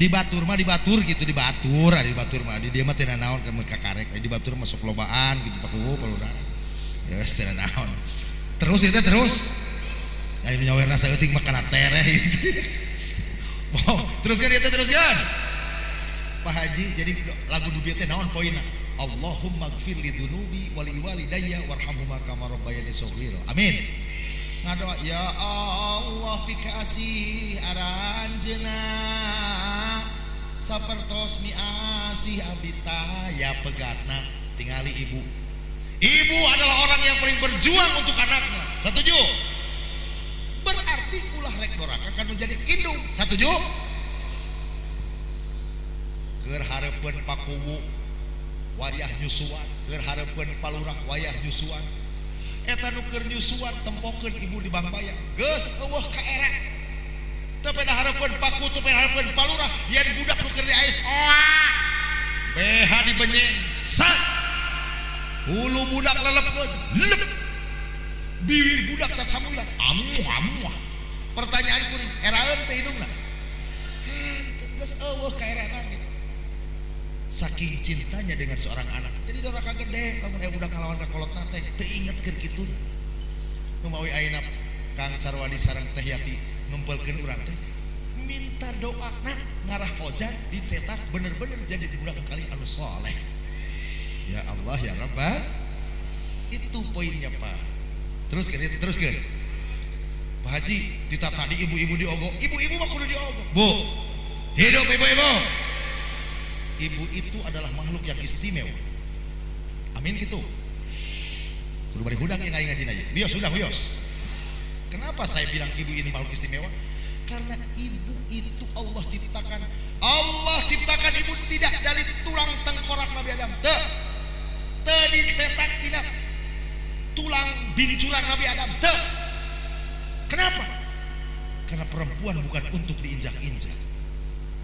Di batur mah di batur gitu, di batur, di batur mah di dia mah teu naon ka karek, di batur masuk lobaan gitu Pak Kuwu palurah. Ya geus teu naon. Terus itu terus. Ari nyawerna saeutik mah kana tereh gitu. Oh, teruskan itu teruskan. Pak Haji, jadi lagu dubia teh naon poinna? Allahumma gfir li dzunubi wa li walidayya warhamhuma kama rabbayani shaghira. Amin. Ngadoa ya Allah pikasih aranjeuna sapertos miasih abdi taya pegatna tingali ibu. Ibu adalah orang yang paling berjuang untuk anaknya. Setuju? Berarti ulah rek doraka kan menjadi indung. Setuju? Keur hareupeun pakuwu wayah nyusuan, keur hareupeun palurah wayah nyusuan. Eta nu keur nyusuan tempokeun ibu di Bangbayang. Geus eueuh ka era. Teu peda hareupeun paku, teu peda hareupeun palurah, yen budak nu keur diais oa. BH dibenyeng, sat. Hulu budak lelepkeun, lep. Bibir budak cacamulan, amu amu. Pertanyaan kuring, eraeun teh hidungna? Henteu, geus eueuh ka erana ge. Saking cintanya dengan seorang anak. Jadi doraka gede lamun aya budak ngalawan ka kolotna teh teu inget keur kitu. Nu mawi ayeuna Kang Carwadi sareng Teh Yati ngumpulkeun urang teh minta doa nah ngarah ojan dicetak bener-bener jadi budak kali anu soleh. Ya Allah ya Rabbal. Itu poinnya Pak. Terus kan itu terus kan. Pak Haji kita tadi ibu-ibu diogo, ibu-ibu mah kudu diogo. Bu, hidup ibu-ibu. Ibu itu adalah makhluk yang istimewa. Amin gitu. Kudu bari hudang yang ngaji aja. Bios sudah bios. Kenapa saya bilang ibu ini makhluk istimewa? Karena ibu itu Allah ciptakan. Allah ciptakan ibu tidak dari tulang tengkorak Nabi Adam. Teu. Teu dicetak tidak tulang bincuran Nabi Adam. Teu. Kenapa? Karena perempuan bukan untuk diinjak-injak.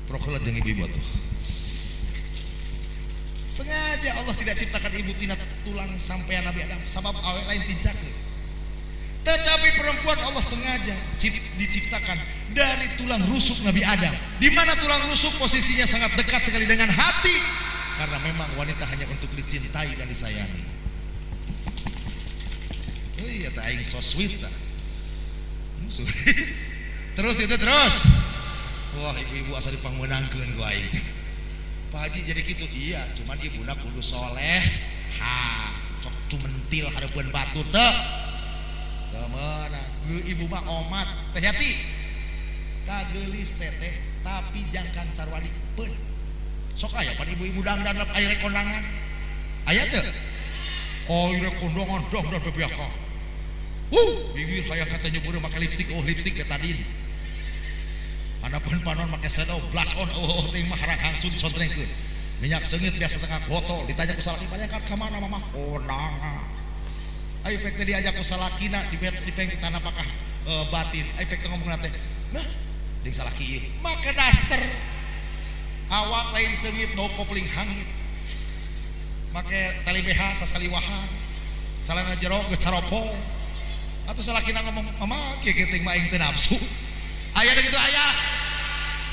Prokelet jeung ibu-ibu tuh. Sengaja Allah tidak ciptakan ibu tina tulang sampean Nabi Adam, sabab awe lain tincakeun. Tetapi perempuan Allah sengaja diciptakan dari tulang rusuk Nabi Adam. Di mana tulang rusuk posisinya sangat dekat sekali dengan hati, karena memang wanita hanya untuk dicintai dan disayangi. Oh iya, tak aing so sweet tak. Terus itu terus. Wah, ibu-ibu asa dipangmeunangkeun ku aing. Pak Haji jadi gitu, iya, cuman ibuna kudu soleh. Ha, cok cumentil hareupeun batu teu. Teu meunang. Ibu mah omat, Teh Yati. Kageulis teteh tapi jangkang Carwadi peun. Sok aya pan ibu-ibu dangdan aya rek kondangan. Aya teu? Oh, rek kondangan dangdan bebeaka. Bibir hayang kata nyebur make lipstik, oh lipstik betadin. Handapeun panon make shadow, blush on, oh teuing mah harang hangsun disontrengkeun. Minyak seungit biasa setengah botol, ditanya ku salaki bade ka mana mama? Kondangan. Ayo pek teh diajak ku salakina di dipeng ke tanah apakah batin. Ayo pek teh ngomongna teh, nah jeung salaki ieu make daster. Awak lain seungit bau kopling hangit. Make tali BH sasaliwahan. Calana jero geus caropong. Atuh salakina ngomong, mama kieu kieu teh mah aing teu nafsu. Aya gitu aya.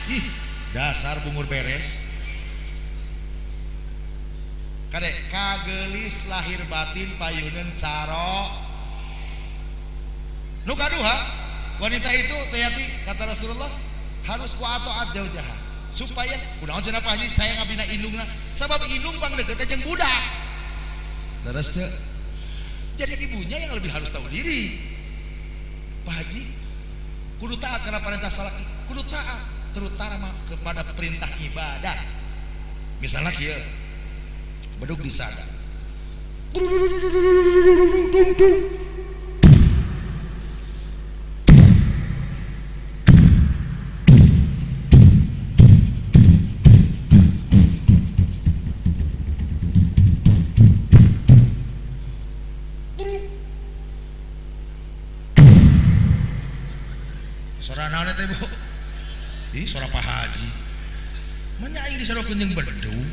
Ih, dasar bungur beres. Kade kagelis lahir batin payuneun caro. Nu kaduha, wanita itu Teh Yati kata Rasulullah harus ku atoat jauh-jauh supaya kunaon cenah Pak Haji saya ngabina indungna sabab indung pangdeukeut teh jeung budak. Leres teu? Jadi ibunya yang lebih harus tahu diri. Pak Haji kudu taat karena perintah salaki, kudu taat terutama kepada perintah ibadah. Misalnya kieu, bedug disada. Suara naon teh Bu? Ih, suara Pak Haji. Menya aing disarokeun jeung bedug.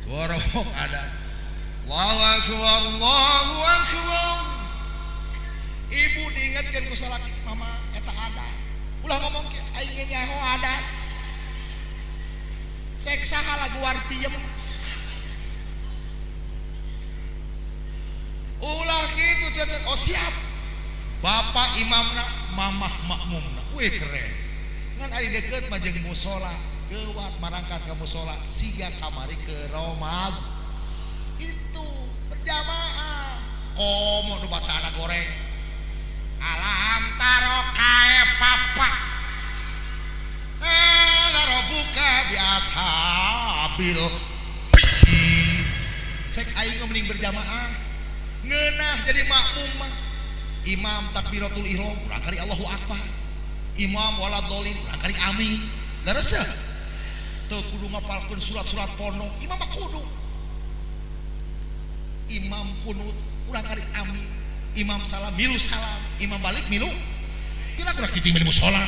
Gorok ada. Allahu akbar, Allahu akbar. Ibu diingatkan ku salaki, mama eta ada. Ulah ngomong ke aing nyaho adat. Cek saha lagu wartiem. Ulah kitu cecek. Oh siap. Bapak imamna, mamah makmumna. Wih keren. Ngan ari deket mah jeung musola, geuwat marangkat ka musola siga kamari ke Roma. Itu berjamaah. Komo nu bacaana goreng. Alam taro kae papa. Ala rabbuka bi ashabil. Cek aing mending berjamaah. Ngeunah jadi makmum mah. Imam takbiratul ihram urang kari Allahu akbar. Imam waladhdallin urang kari amin. Leres teu? Teu kudu ngapalkeun surat-surat pondok, imam mah kudu. Imam kunut urang kari amin. Imam salam milu salam, imam balik milu. Kira kurang cicing di musola.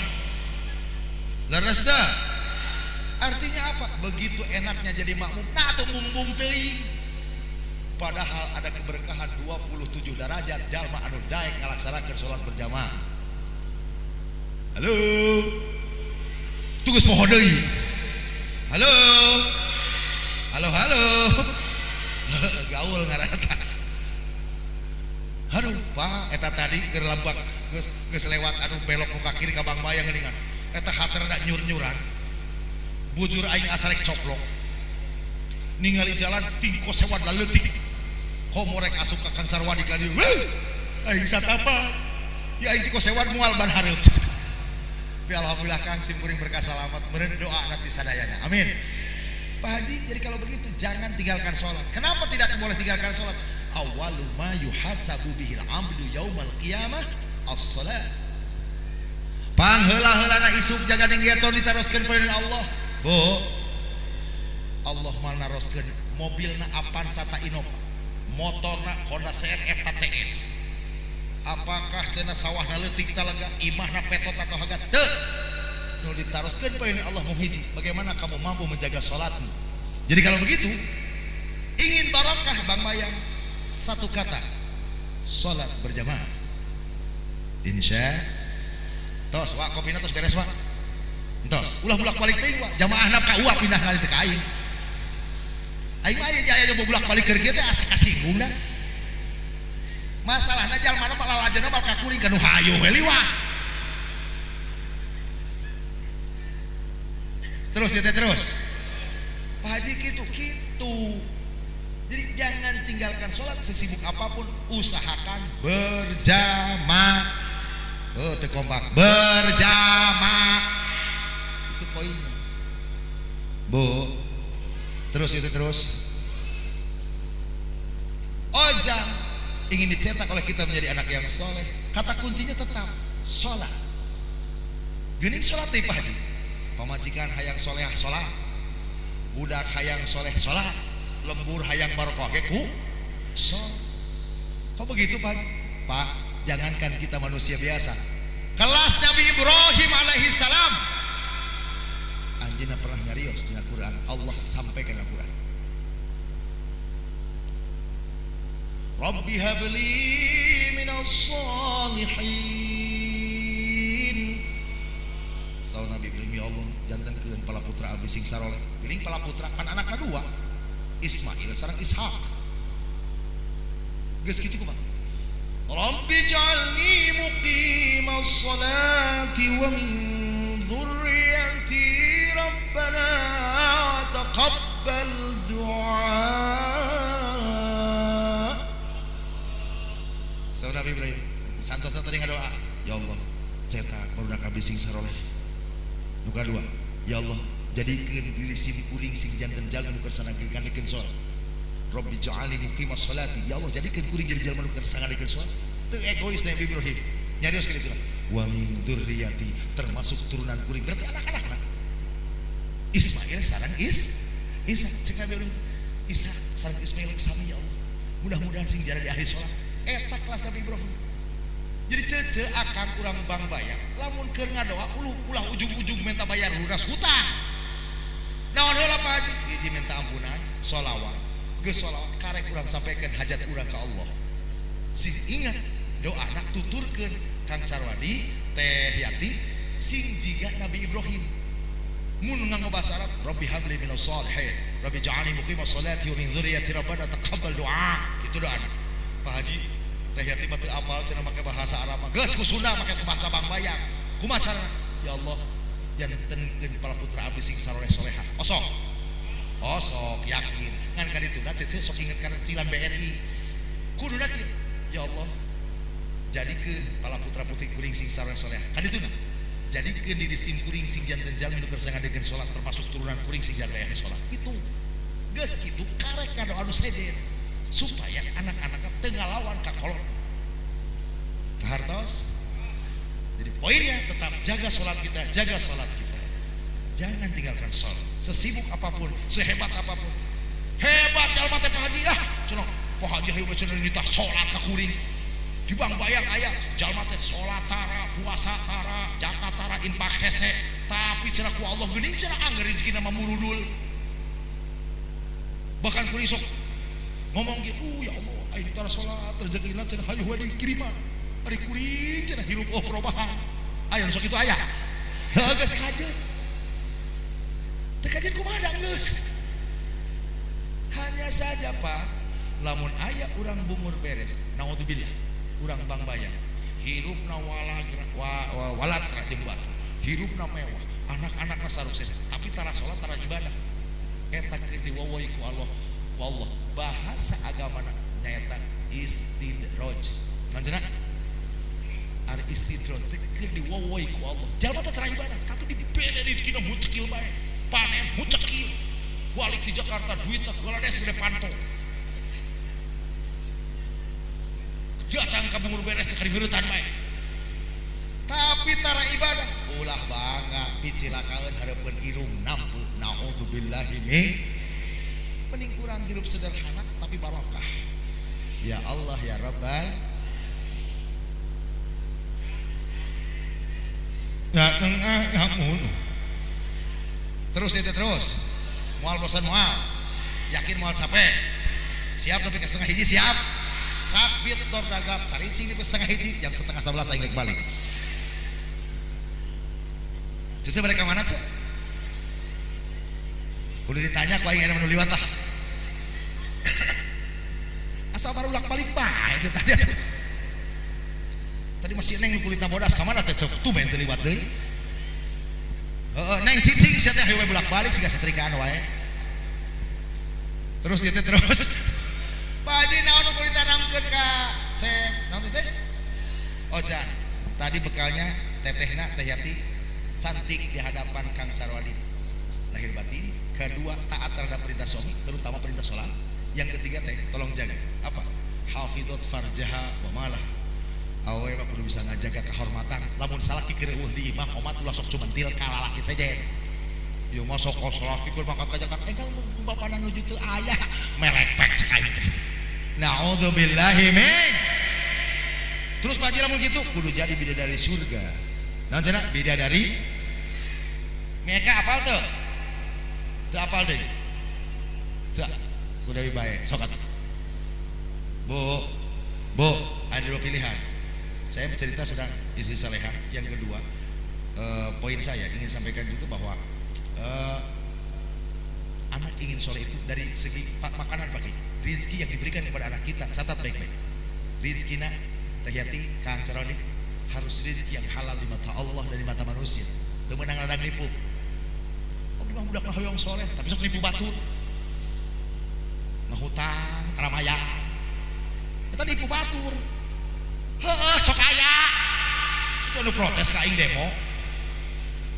Leres teu? Artinya apa? Begitu enaknya jadi makmum. Nah atuh mung-mung teuing. Padahal ada keberkahan 27 derajat jalma anu daek ngalaksanakeun salat berjamaah. Halo. Tugas poho deui. Halo. Halo halo. Gaul ngaranna. Aduh, Pak, eta tadi keur lampak geus lewat anu belok ka kiri ka Bang Bayang geuningan. Eta hatena nyur-nyuran. Bujur aing asa rek coplok. Ningali jalan tingko sewad laleutik. Komo rek asup ka Kang Carwadi ka dieu. Aing satapa. Ya aing tiko sewad moal ban hareup. Tapi alhamdulillah Kang sim kuring berkah salamat meureun doa nanti sadayana. Amin. Pak Haji, jadi kalau begitu jangan tinggalkan sholat. Kenapa tidak boleh tinggalkan sholat? Awwalu ma yuhasabu bihil abdu yaumal qiyamah as-salat. Pangheula-heulana isuk jaga ninggeton ditaroskeun payun Allah. Bu, Allah mah naroskeun mobilna Avanza ta Innova, motorna Honda CRF ta TS. Apakah cenah sawahna leutik talaga, imahna petot atau hagat? Teu. Nu ditaroskeun payun Allah mung hiji, bagaimana kamu mampu menjaga salatmu? Jadi kalau begitu, ingin barokah Bang Mayang, satu kata, salat berjamaah. Insya tos wak kopina tos beres wak. Tos, ulah bulak-balik teuing wak, jamaahna ka uap pindah ngali teh ka aing. Aing mah aya aya bulak-balik keur kieu teh asa kasinggung da. Masalahna jalmana mah lalajana bakal kuring ka nu hayu we liwat. Terus ya teh terus. Pak Haji kitu. Jadi jangan tinggalkan sholat sesibuk apapun, usahakan berjamaah. Oh, teu kompak. Berjamaah. Itu poinnya. Bu. Terus itu terus. Ojang ingin dicetak oleh kita menjadi anak yang soleh. Kata kuncinya tetap sholat. Geuning sholat teh Pak Haji. Pamajikan hayang soleh sholat, budak hayang soleh sholat, lembur hayang barokah ge ku sholat. Kok begitu Pak Haji? Pak, jangankan kita manusia biasa. Kelas Nabi Ibrahim alaihi salam. Anjeunna pernah nyarios dina Quran, Allah sampaikan dalam Quran. Rabbi habli minas salihin. Saur Nabi Ibrahim, ya Allah, jantenkeun pala putra abdi sing saroleh. Geuning pala putra kan anakna dua, Ismail sareng Ishak. Geus kitu kumaha? Rabbi ij'alni muqimas salati wa min dzurriyyati rabbana taqabbal du'a. Saur Nabi Ibrahim, santosna tadi ngadoa, ya Allah, cetak barudak abdi sing saroleh. Nu kadua, ya Allah, jadikeun diri sim kuring sing janten jalma nu keur sanangkeun salat. Rabbi ja'alni muqimas salati. Ya Allah, jadikeun kuring jadi jalma nu keur sanangkeun salat. Teu egois Nabi Ibrahim. Nyarios kitu lah. Wa min dzurriyyati, termasuk turunan kuring. Berarti anak-anak. Ismail sareng Ishak. Cek Nabi Ibrahim, Ishak sareng Ismail sami ya Allah. Mudah-mudahan sing jadi ahli salat. Eta kelas Nabi Ibrahim. Jadi cece akan urang Bang Bayang lamun keur ngadoa ulah ujung-ujung minta bayar lunas hutang. Naon heula Pak Haji? Hiji minta ampunan, sholawat. Geus sholawat karek urang sampaikan hajat urang ka Allah. Sing ingat doana tuturkeun Kang Carwadi, Teh Yati, sing jiga Nabi Ibrahim mun nganggo bahasa Arab, Rabbi habli minas salihin, Rabbi ja'alni muqimas salati wa min dzurriyyati rabbana taqabbal du'a. Kitu doana. Pak Haji Teh Yati mah teu apal cenah make bahasa Arab mah. Geus ku Sunda make bahasa Bangbayang. Kumaha carana? Ya Allah, jantenkeun para putra abdi sing saroleh-soleha. Osok. Osok yakin. Ngan ka ditu cece sok inget kana cicilan BRI. Kuduna kieu. Ya Allah, jadikeun para putra putri kuring sing saroleh-soleha. Ka dituna jadikeun diri sim kuring sing janten jalmi nu kersa ngadegeun salat, termasuk turunan kuring sing jaga salat. Itu geus kitu karek ngadoa anu sejen supaya anak-anaknya teu ngalawan ka kolot kahartos. Jadi poinnya tetap jaga sholat kita, jaga sholat kita, jangan tinggalkan sholat sesibuk apapun, sehebat apapun. Hebat jalma teh Pak Haji lah cenah, Pak Haji hayu cenah nitah sholat ka kuring di Bangbayang aya jalma teh sholat tara, puasa tara, zakat tara, infak hese, tapi cenah ku Allah geuning cenah angger rezekina mah murudul. Bahkan kuring sok ngomong gitu, ya Allah, aing tara salat rezekina cenah hayu we dikiriman, ari kuring cenah hirup oh perubahan. Aya nu sok kitu aya. Heuh, geus kajeun teu kajeun kumaha da geus. Hanya saja Pak, lamun aya urang Bungur Beres, naudzubillah, urang Bangbayang hirupna wala wa, wa, walatra jeung batu, hirupna mewah, anak-anakna sarukses, tapi tara salat, tara ibadah, eta keur diwowoy ku Allah, ku Allah bahasa agamana nyaeta istidraj. Manjana ari istidraj teh keur diwowoy ku Allah. Jalma teh tara ibadah tapi dibere rezekina mucekil bae, panen mucekil, balik di Jakarta duitna galades gede panto, datang ka Bungur Beres teh kariheuretan bae, tapi tara ibadah. Ulah bangga, picilakaeun hareupeun irung nampe. Naudzubillahi min. Mending kurang hidup sederhana tapi barokah. Ya Allah ya Rabbal. Terus itu terus. Moal bosan moal. Yakin moal capek. Siap lebih ke setengah hiji siap. Cabit dor dagang caricing di setengah hiji jam 10:30 aing balik. Cece mereka mana cek? Kudu ditanya ku aing aya nu liwat lah. Asa baru ulak balik bae itu tadi. Tadi masih neng kulitna bodas ka mana teh tumben teu liwat deui. Heeh, neng cicing sia teh hayu we bolak-balik siga setrikaan wae. Terus ieu teh terus. Pak Haji naon nu kudu ditanamkeun ka Cep? Naon teh? Ojan. Tadi bekalnya tetehna Teh Yati cantik di hadapan Kang Carwadi lahir batin. Kedua, taat terhadap perintah suami, terutama perintah sholat. Yang ketiga teh, tolong jaga apa? Hafidot farjaha wa malah. Awe mah kudu bisa ngajaga kehormatan. Lamun salaki keur eueuh di imah, omat ulah sok cumentil ka lalaki sejen. Ieu mah sok salaki keur mangkat ka Jakarta, enggal bapana nuju teu aya, merekpek cek aing teh. Naudzubillahi min. Terus Pak Haji lamun kitu kudu jadi bidadari surga. Naon cenah? Bidadari. Mereka apal tuh? Teu apal deui. Teu. Kudu deui bae, sok atuh. Bu, Bu, ada dua pilihan. Saya bercerita sedang istri saleha. Yang kedua, poin saya ingin sampaikan juga bahwa anak ingin soleh itu dari segi makanan Pak. Rizki yang diberikan kepada anak kita, catat baik-baik. Rizkina Teh Yati, Kang Caroni, harus rizki yang halal di mata Allah dan di mata manusia. Teu meunang ladang nipu. Abdi mah budak hoyong soleh, tapi sok nipu batur. Ngahutang, tara mayar. Eta nipu batur. Heeh, sok aya. Itu anu protes ka aing demo.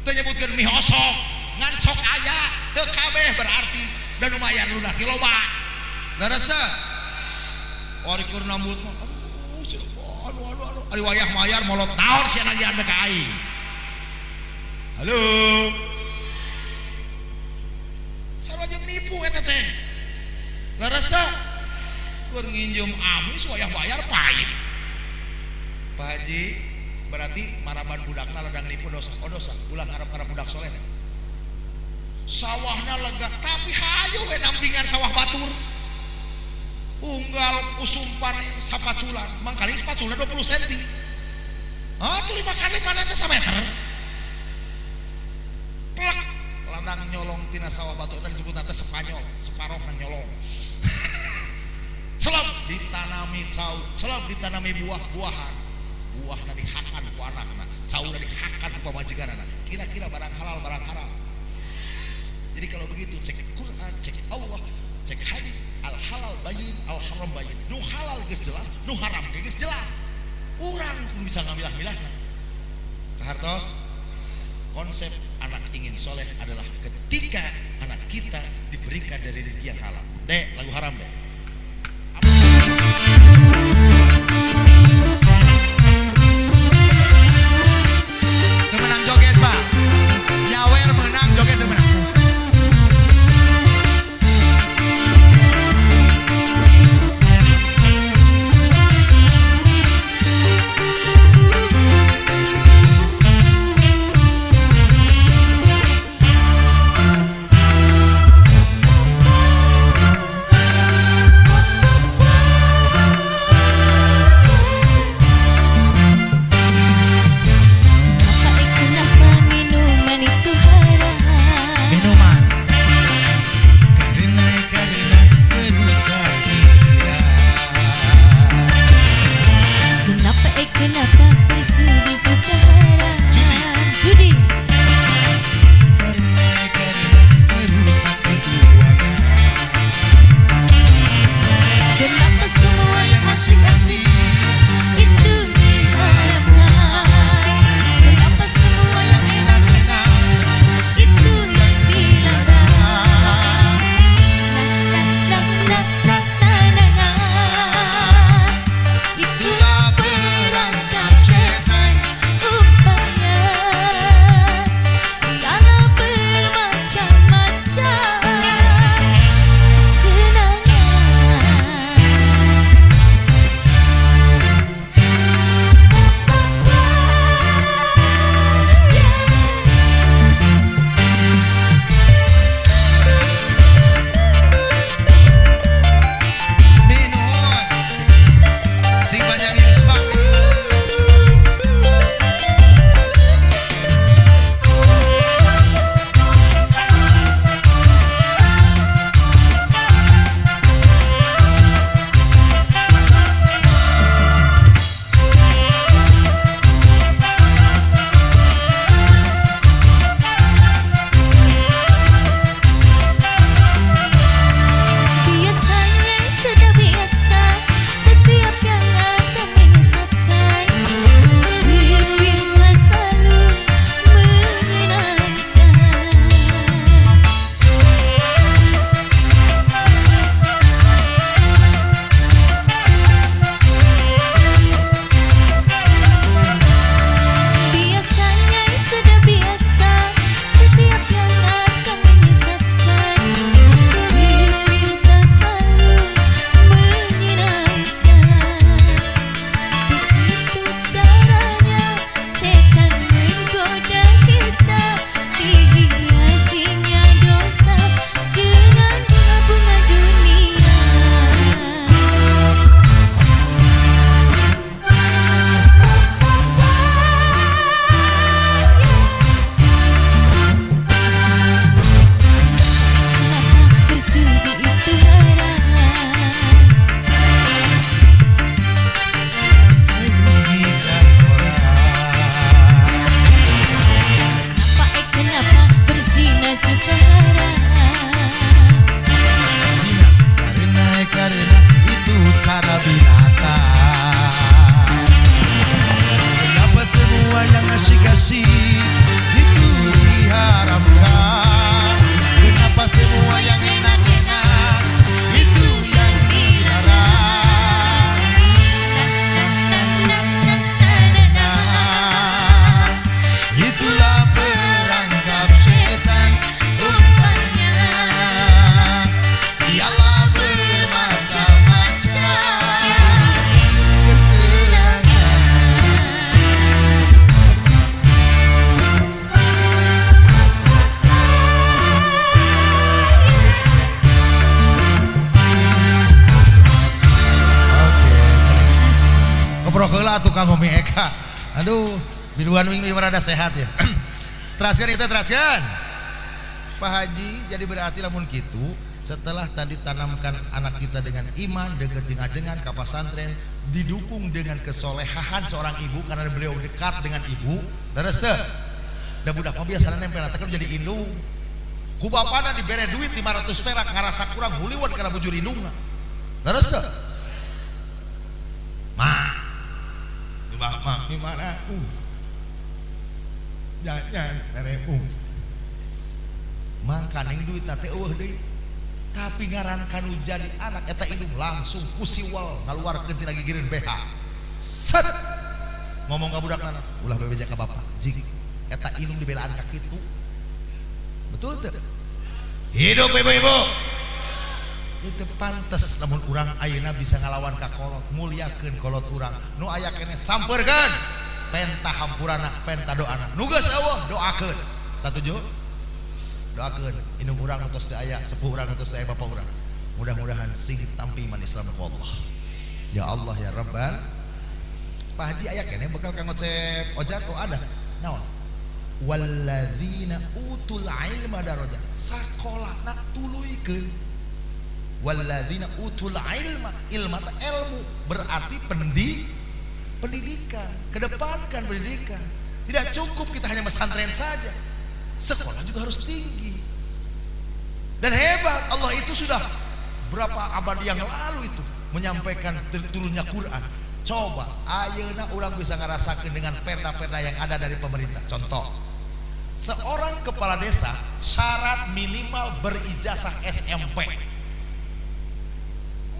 Teu nyebutkeun mie osok, ngan sok aya, teu kabeh berarti dan lumayan lunasi loba. Leres teu? Ari keur nambut mah, aduh, aduh, aduh, aduh. Ari wayah mayar molot naon sia nagihan ka aing. Halo. Sarua jeung nipu eta teh. Leres teu? Keur nginjem amis wayah bayar pahit. Pak Haji, berarti maraban budakna ladang nipu dosa. Oh dosa, ulah ngarep-ngarep budak soleh teh. Sawahna lega, tapi hayu we nampingan sawah batur. Unggal usum panen sapaculan, mangkali sapaculan 20 cm. Ah, tuh 5 kali panen teh sameter. Menang nyolong tina sawah batu eta disebut teh Spanyol, separoh nang nyolong. Celep ditanami cau, celep ditanami buah-buahan. Buahna dihakan ku anakna, cauna dihakan ku pamajikanna. Kira-kira barang halal barang haram. Jadi kalau begitu cek Quran, cek Allah, cek hadis, al halal bayin, al haram bayin. Nu halal geus jelas, nu haram geus jelas. Urang kudu bisa ngamilah-milahna. Kahartos, konsep anak ingin soleh adalah ketika anak kita diberikan dari rezeki yang halal. Dek, lagu haram deh. Menang joget pak, nyawer menang joget menang. Tukang Umi Eka, aduh, biluan wing nu rada sehat ya. Teraskan kita teraskan. Pak Haji, jadi berarti lamun kitu setelah tadi tanamkan anak kita dengan iman, dengan ajengan ka pasantren, didukung dengan kesolehahan seorang ibu karena beliau dekat dengan ibu. Terus teh da budak mah biasana nempel teh kan jadi indung. Ku bapana dibere duit 500 perak ngarasa kurang huliwan kana bujur indungna. Terus teh mah mah gimana? Jajan rebu. Mangkaning duit teh eueuh deui. Tapi ngaran kanu jadi anak eta indung langsung pusiwal ngaluarkeun tina gigireun BH. Set. Ngomong ka budakna, ulah bebeja ka bapak. Jig eta indung dibelaan ka kitu. Betul teu? Hidup ibu-ibu. Itu pantes lamun urang ayeuna bisa ngalawan ka kolot, muliakeun kolot urang. Nu aya keneh sampeurkeun. Penta hampurana, penta doana. Nu geus eueuh doakeun. Satuju? Doakeun indung urang nu tos teu aya, sepuh urang nu tos teu aya, bapak urang. Mudah-mudahan sing tampi iman Islam ku Allah. Ya Allah ya Rabbal. Pak Haji aya keneh bekal kang ngocep ojak oh ada. Naon? Walladzina utul ilma darajat. Sakolana tuluykeun. Walladzina utul ilma, ilma teh ilmu berarti pendidikan, kedepankan pendidikan. Tidak cukup kita hanya pesantren saja. Sekolah juga harus tinggi. Dan hebat, Allah itu sudah berapa abad yang lalu itu menyampaikan turunnya Quran. Coba ayeuna orang bisa ngerasakan dengan perda-perda yang ada dari pemerintah. Contoh, seorang kepala desa syarat minimal berijazah SMP.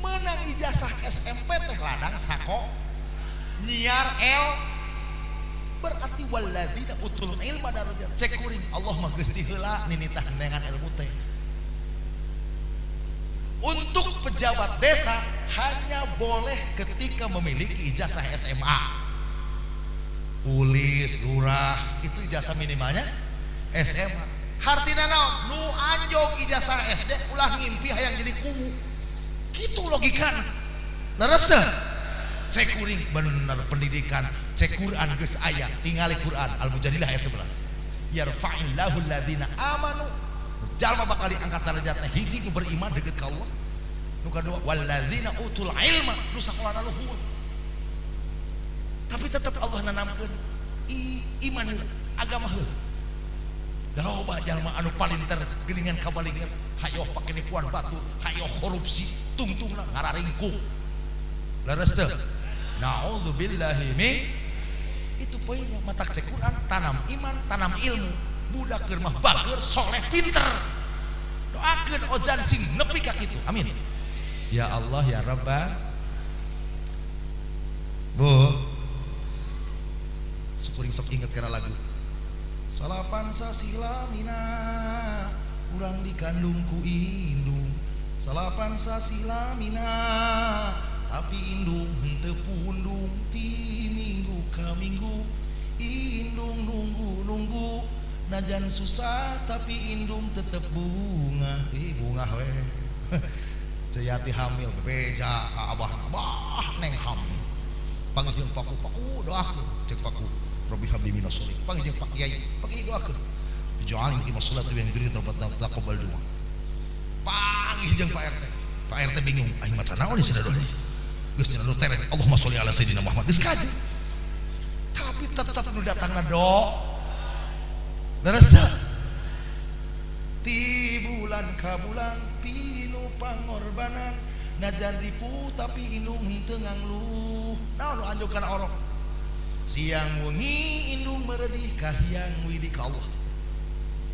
Menang ijazah SMP teh ladang sako nyiar L berarti walladzina utul ilma darajat. Cek kuring Allah mah geus diheula ninitah dengan ilmu teh. Untuk pejabat desa hanya boleh ketika memiliki ijazah SMA. Ulis, lurah, itu ijazah minimalnya SMA. Hartina naon? Nu anjog ijazah SD ulah ngimpi hayang jadi kuwu. Gitu logikana. Leres teu? Cek kuring bener pendidikan, cek Quran geus aya, tingali Quran Al-Mujadilah ayat 11. Yarfa'illahu alladzina amanu. Jalma bakal diangkat derajatna hiji nu beriman deket ka Allah. Nu kadua walladzina utul ilma, nu sakolana luhur. Tapi tetap Allah nanamkeun iman heula, agama heula. Da loba jalma anu palinter geuningan kabalingan, hayoh pake nipuan batur, hayoh korupsi, tungtungna ngararingkuk. Leres teu? Na'udzubillahi min. Itu poinnya, matak cek Quran, tanam iman, tanam ilmu. Budak keur mah bager, soleh, pinter. Doakeun ozan sing nepi ka kitu. Amin. Ya Allah ya Rabbal. Bu. Syukuring sok inget kana lagu. Salapan sasih lamina urang dikandung ku indung. Salapan sasih lamina tapi indung henteu pundung ti minggu ka minggu indung nunggu-nunggu najan susah tapi indung tetep bunga. Ih bunga we. Ceyati hamil bebeja ka abah, abah neng hamil. Panggil paku paku doakeun cek paku Rabbi habli minas sholihin. Panggil pak kiai, pak kiai doakeun. Ij'alni muqimas sholati wa min dzurriyyati rabbana taqabbal doa. Panggil jeung Pak RT. Pak RT bingung, aing maca naon cenah doa. Geus cenah terek Allahumma sholli ala sayyidina Muhammad. Geus kaji. Tapi tetep nu datangna do. Leres teu? Ti bulan ka bulan pinu pangorbanan najan ripuh tapi indung henteu ngangluh. Naon nu anjuk kana orok? Siang wengi indung meredih kahiyang widi ka Allah.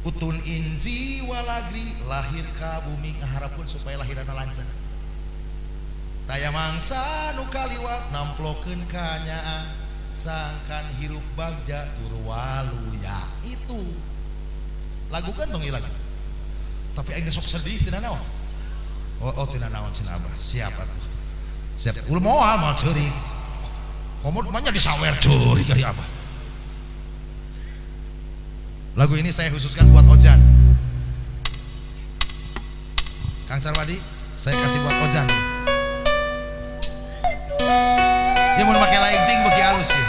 Utun inji walagri lahir ka bumi ngaharapkeun supaya lahirana lancar. Taya mangsa nu kaliwat namplokeun ka nyaa sangkan hirup bagja tur waluya. Itu lagu kan tong ieu lagu. Tapi aing sok sedih tina naon? Oh, oh tina naon cenah abah. Siap atuh. Siap. Ulah moal moal ceurik. Komo mah nya disawer ceurik ari abah. Lagu ini saya khususkan buat Ojan. Kang Sarwadi, saya kasih buat Ojan. Dia mau pakai lighting bagi halus ya.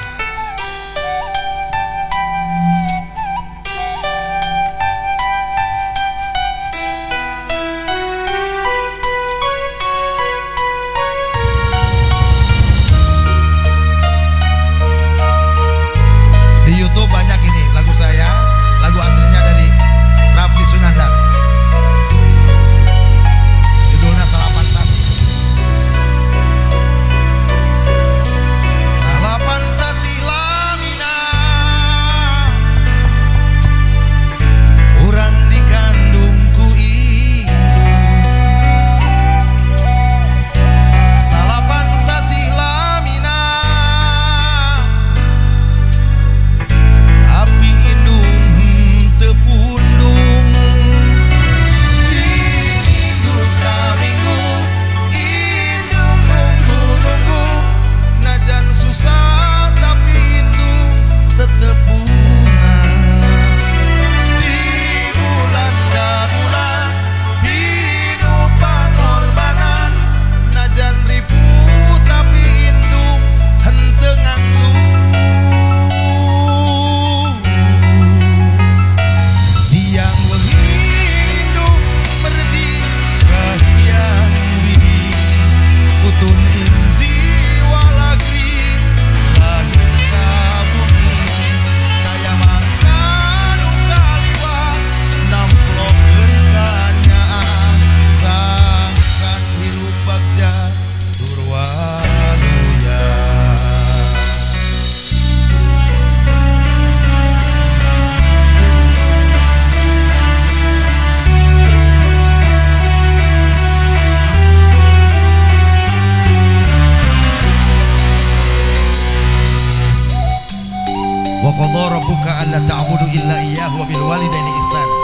walidaini ihsana.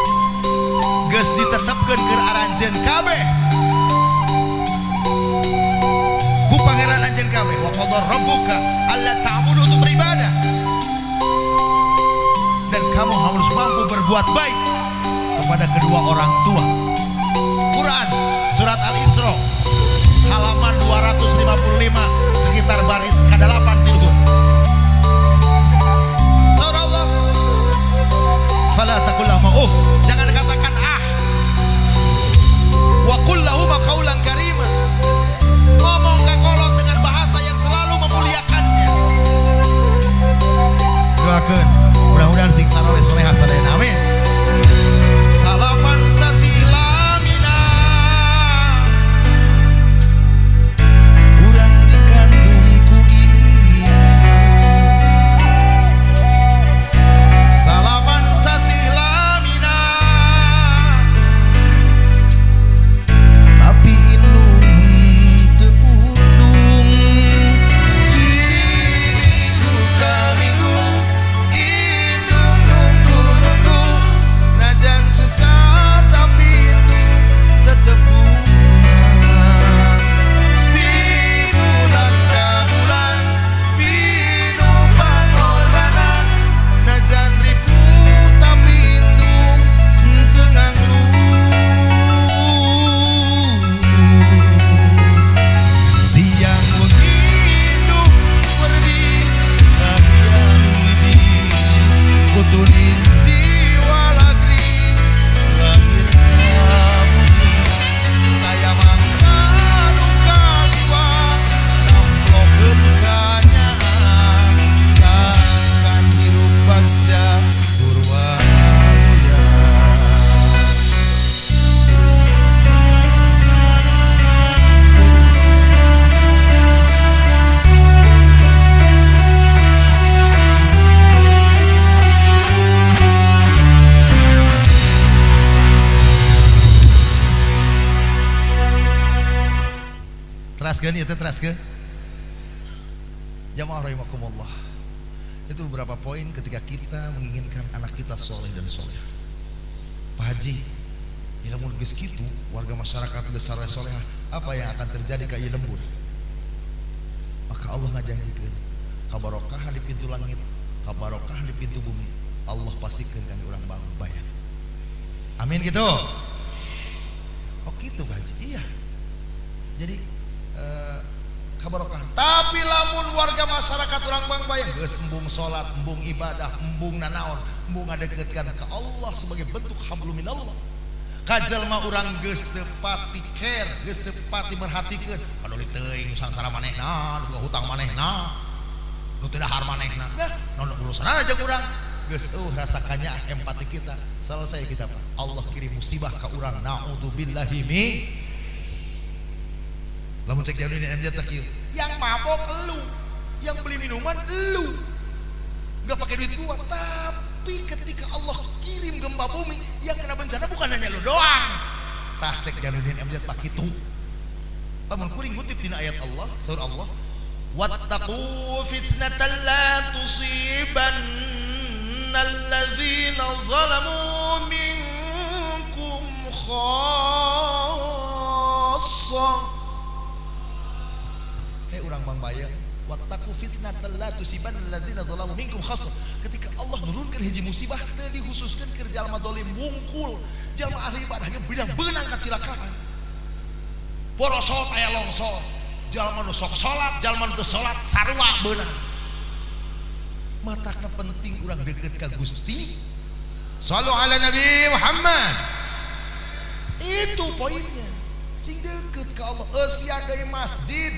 Geus ditetepkeun keur aranjeun kabeh ku pangeran anjeun kabeh. Wa qadara rabbuka alla ta'budu, untuk beribadah, dan kamu harus mampu berbuat baik kepada kedua orang tua. Quran surat Al-Isra halaman 255 sekitar baris ke-8 tilhun. Surah Allah, fala taqul lahuma uff, jangan katakan ah. Wa qul lahuma qaulan karima, ngomong ka kolot dengan bahasa yang selalu memuliakannya. Doakeun mudah-mudahan sing saroleh solehah sadayana, amin. Salaman sasih lamina urang dikandung ku ibu, salaman sasih lamina tapi indung teu pundung. Minggu ka minggu indung nunggu-nunggu, najan susah tapi indung tetep bunga. Di bulan ka bulan pinuh pangorbanan, najan ripuh tapi indung teu nganglu. Siang wengi indung perdi kahiyang bibi, kutunin jiwa lagri lahir ka bumi. Taya mangsa nu kaliwat namplokeun kanyaah, sangkan hirup bagja tur waluya. Teraskeun ieu teh, teraskeun. Jamaah rahimakumullah. Itu beberapa poin ketika kita menginginkan anak kita soleh dan soleh. Pak Haji, ya lamun geus kitu warga masyarakat geus soleh solehah, apa yang akan terjadi ka ieu lembur? Maka Allah ngajanjikeun kabarokahan di pintu langit, kabarokahan di pintu bumi. Allah pastikan kangge urang Bangbayang. Amin gitu. Oh gitu Pak Haji. Iya. Jadi kabarokahan. Tapi lamun warga masyarakat urang Bangbayang geus embung salat, embung ibadah, embung nanaon, embung ngadeketkeun ka Allah sebagai bentuk hablum minallah. Kajelma urang geus teu pati care, geus teu pati merhatikeun, paduli teuing sangsara manehna, nu hutang manehna, nu teu dahar manehna. Nah, naon urusan aja urang. Geus eueuh rasakannya empati kita. Selesai kita Pak. Allah kirim musibah ka urang, naudzubillahi min. Lamun cek jauh ini MJ teh kieu. Yang mabok elu, yang beli minuman elu, nggak pakai duit gua. Tapi ketika Allah kirim gempa bumi, yang kena bencana bukan hanya lu doang. Tah cek Jalaluddin MZ pak kitu. Lamun kuring ngutip dina ayat Allah, surah Allah, wattaqu fitnatan la tusibanna alladzina zalamu minkum khassah. Hei urang Bangbayang, wattaqu fitnatan la tusibanna alladzina zalamu minkum khassah. Ketika Allah nurunkan hiji musibah teu dikhususkeun keur jalma dolim wungkul, jalma ahli ibadahnya bidang beunang kacilakaan. Porosot aya longsor, jalma nu sok salat, jalma nu teu salat sarua beunang. Matakna penting urang deukeut ka Gusti. Sallu ala Nabi Muhammad. Itu poinnya. Sing deukeut ka Allah, eusian deui masjid.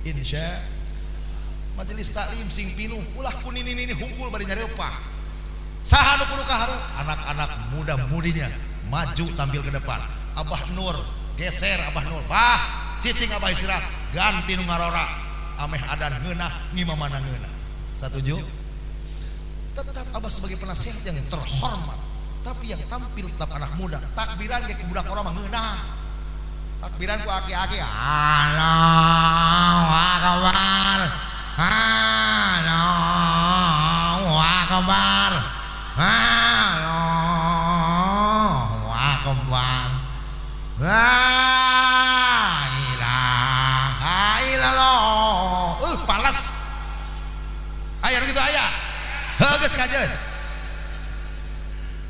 Insya majelis taklim sing pinuh, ulah ku nini-nini hungkul bari nyareupah. Saha nu kudu kaharep? Anak-anak muda-mudinya maju tampil ke depan. Abah Nur geser, Abah Nur, bah cicing Abah istirahat, ganti nu ngarora, ameh adan ngeunah, ngimamana ngeunah. Satuju? Tetap Abah sebagai penasehat yang terhormat, tapi yang tampil tetap anak muda. Takbiran ge ku budak urang mah ngeunah. Takbiran ku aki-aki, Allahu Akbar, Allahu Akbar, Allahu.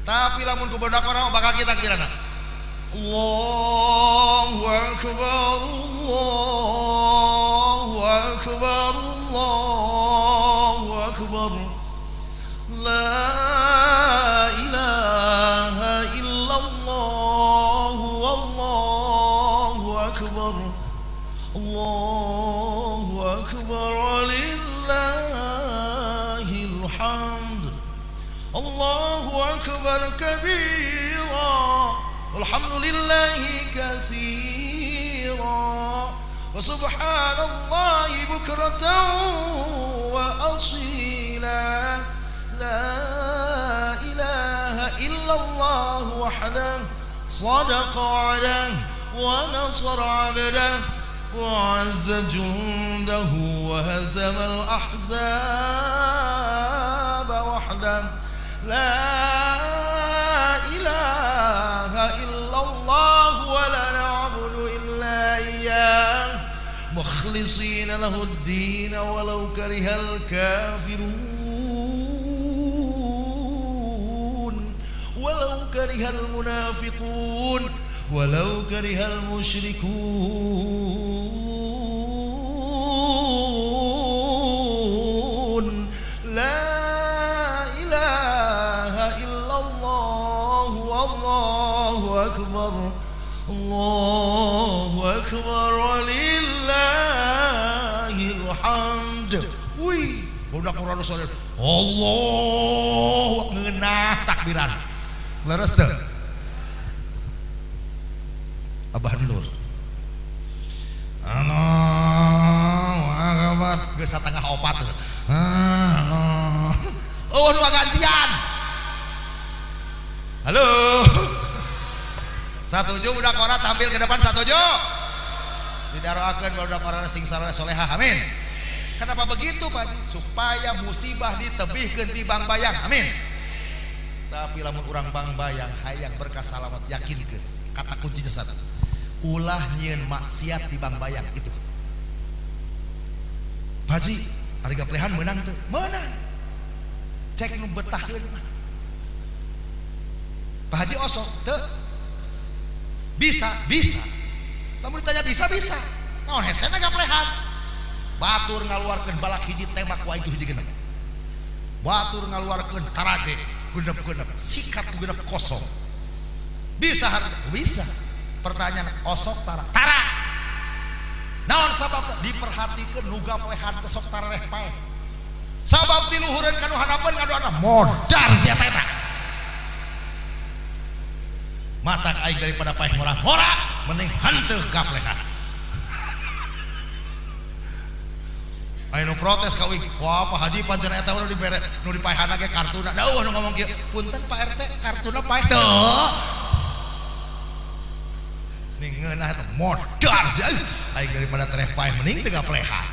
Tapi lamun ku budak orang bakal kita takbirana. Allahu akbar, Allahu akbar, Allahu akbar. La ilaha illallah, wallahu akbar. Allahu akbar, walillahil hamd. Allahu akbar kabira, walhamdulillahi katsira, wa subhanallahi bukratan wa asila. La ilaha illallah wahdahu, sadaqa wa'dahu, wa nasara 'abdahu, wa 'azza jundahu, wa hazama al-ahzaba wahdahu. La ilaha illallah wa la na'budu illa iyyah, mukhlishina lahu ad-din walau karihal kafirun, walau karihal munafiqun, walau karihal musyrikun. La ilaha illallah, wallahu akbar, Allahu akbar, walillahil hamd. Wih, budak urang salat Allah ngeunah takbiran. Leres teu? Abah Nur. Allahu akbar, geus satengah opat. Allah. Oh, nu gantian. Halo. Satuju budak ora tampil ke depan satuju. Didaroakeun budak ora sing soleha. Amin. Kenapa begitu Pak Haji? Supaya musibah ditebihkeun di Bangbayang. Amin. Tapi lamun urang Bangbayang hayang berkah salamat, yakinkeun kata kuncinya satu. Ulah nyieun maksiat di Bangbayang itu. Pak Haji, ari gaplehan meunang teu? Meunang. Cek nu betahkeun mah. Pak Haji osok teu? Bisa, bisa. Lamun ditanya bisa, bisa. Naon hesena gaplehan? Batur ngaluarkeun balak hiji tembak ku aing hiji genep. Batur ngaluarkeun taraje genep-genep, sikat genep kosong. Bisa harga? Bisa. Pertanyaan osok tara? Tara. Naon sabab? Diperhatikeun nu gaplehan teh sok tarareh paeh. Sabab tiluhureun ka nu hadapeun ngadoana modar sia eta. Matak aing daripada paeh ngora-ngora mending henteu gaplehan. Ayo nu protes ka uing, wah Pak Haji pancen eta nu dibere nu dipaehana ge kartuna. Da eueuh nu ngomong kieu, punten Pak RT, kartuna paeh teu. Ning ngeunah eta modar sih. Aing daripada tereh paeh mending teu gaplehan.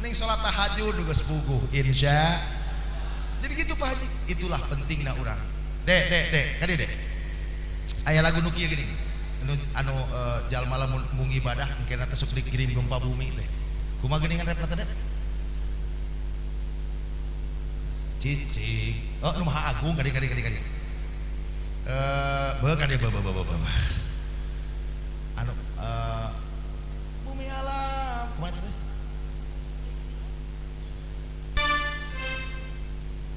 Ning salat tahajud geus puguh insya. Jadi gitu Pak Haji, itulah pentingna urang. Dek, dek, dek, kadi dek. Aya lagu nu kieu gini. Anu jalma lamun mung ibadah engkena teh sok dikirim gempa bumi teh. Kumaha geuningan repna teh? Cicing. Oh, nu Maha Agung kadi kadi kadi kadi. Beuh kadi beuh beuh beuh beuh. Anu bumi alam kumaha teh?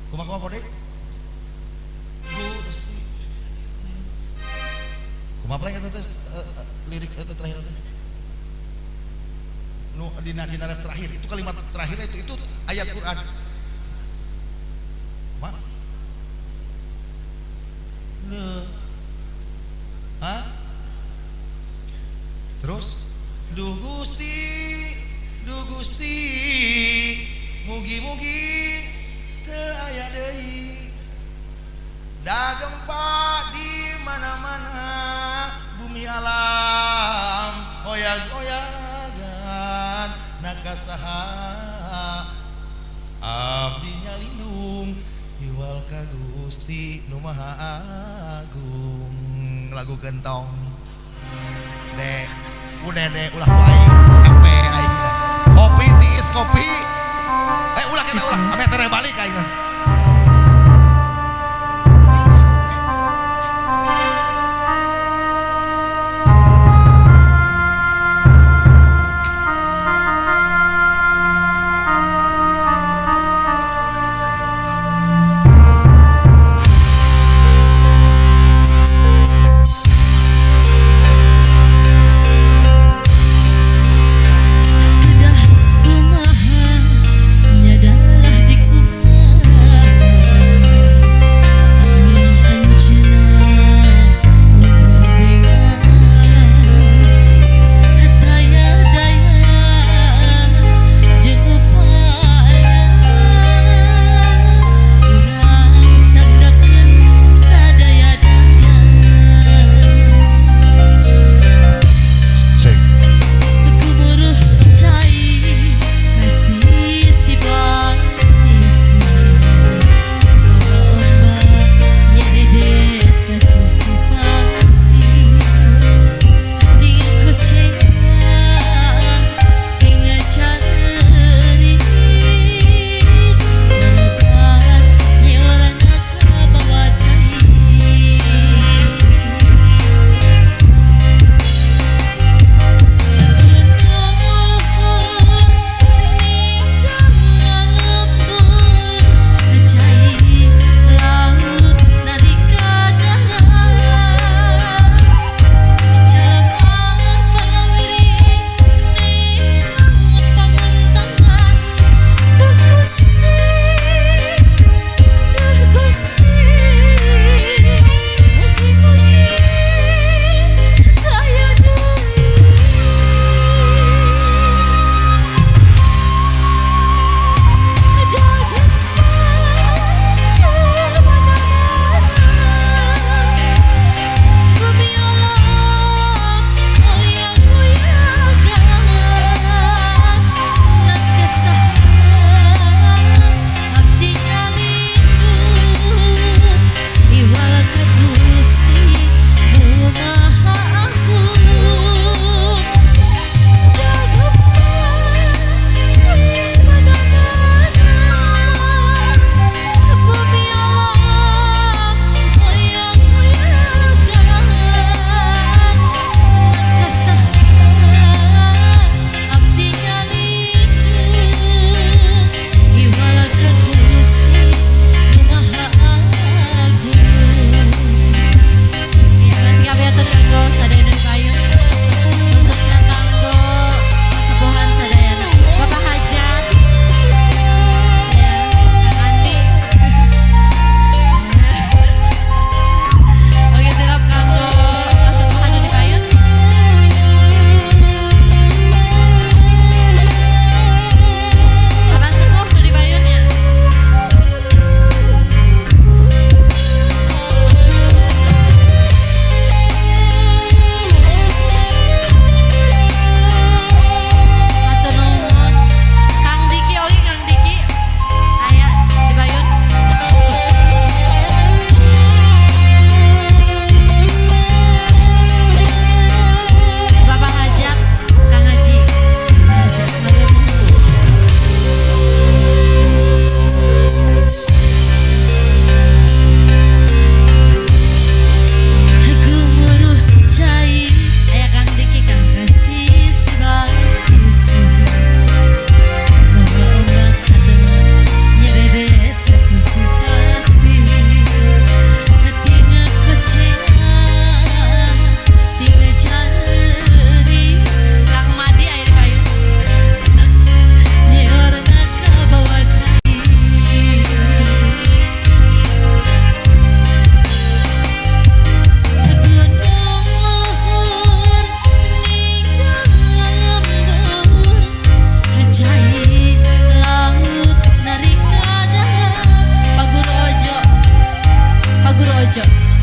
Kumaha kumaha pode? Gusti. Kumaha pleng eta teh lirik eta terakhir teh? Nu dina dina ref terakhir itu kalimat terakhir itu ayat Quran. Ma? Ne. Hah? Terus duh Gusti, duh Gusti, mugi-mugi teu aya deui. Da gempa di mana-mana, bumi alam hoyag-hoyagan, nakasaha abdi nyalindung iwal ka Gusti nu Maha Agung. Lagu gentong. Dek, udah dek, ulah ku aing capek aing. Kopi tiis kopi. Ulah kita ulah, ame tereh balik aing.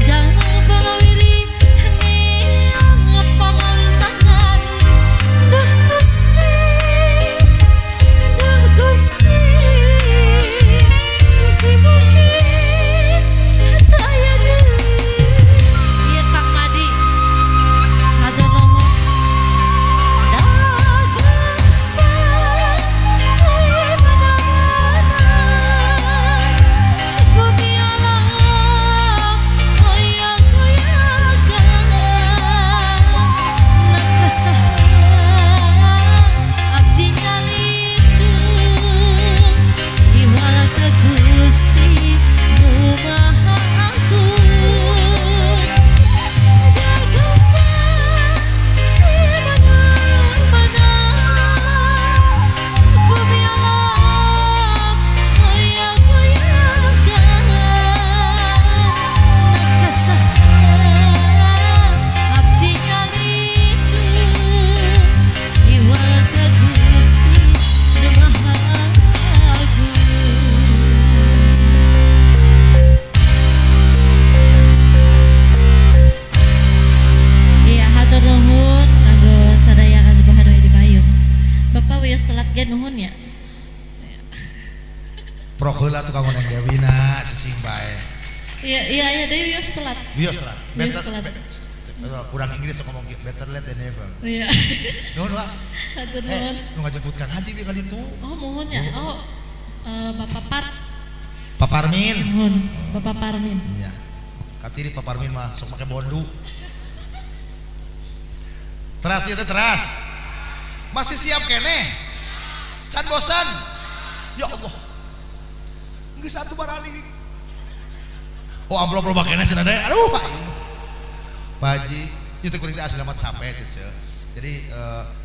Jalma balawiri neang pamontangan. Duh Gusti, duh Gusti, mugi-mugi teu aya deui. Ieu Kang Madi. Hatur nuhun. Dagang di mana-mana, bumi alam goyang-goyangan. Na ka saha abdi nyalindung, iwal ka Gusti Nu Maha Agung. Dagang di mana-mana, bumi alam goyang-goyangan. Na ka saha abdi nyalindung, iwal ka Gusti Nu Maha Agung. Iya, hatur nuhun kanggo sadaya kasepuhan di payun. Bapak wios telat ge nuhun ya. Prok heula tuh kanggo Neng Dewina cicing bae. Iya, deui wios telat. Wios telat. Wios Better telat. Kurang Inggris sok ngomong better late than never. Iya. Nuhun, Pak. Hatur Eh, nuhun. nu ngajemput Kang Haji ka ditu. Oh, mohon ya. Oh, Bapak Par. Pak Parmin. Nuhun, Bapak Parmin. Iya. Katiri Pak Parmin mah sok make bondu. Teras itu teras. Masih siap keneh? Can bosan? Ya Allah. Geus atuh barali. Oh, amplop loba keneh cenah teh. Aduh, Pak. Pak Haji, itu kuring teh asli mah capek cece. Jadi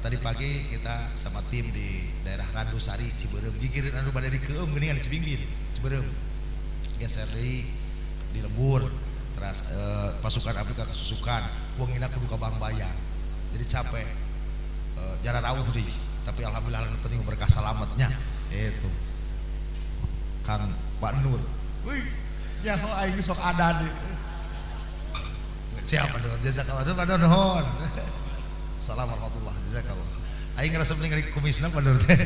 tadi pagi kita sama tim di daerah Randusari, Cibeureum. Gigireun anu bade dikeum geuningan di Cibingbin, Cibeureum. Geser deui di lembur. Terus pasukan abdi ka kasusukan, wengina kudu ka Bangbayang. Jadi capek. Jarak rauh deui. Tapi alhamdulillah yang penting berkah salametnya. Itu. Kang Pak Nur. Wih, nyaho aing sok ada deh. Siap Pak Nur, jazakallah. Pak Nur nuhun. Salam warahmatullah, jazakallah. Aing ngerasa mending kumisna Pak Nur teh.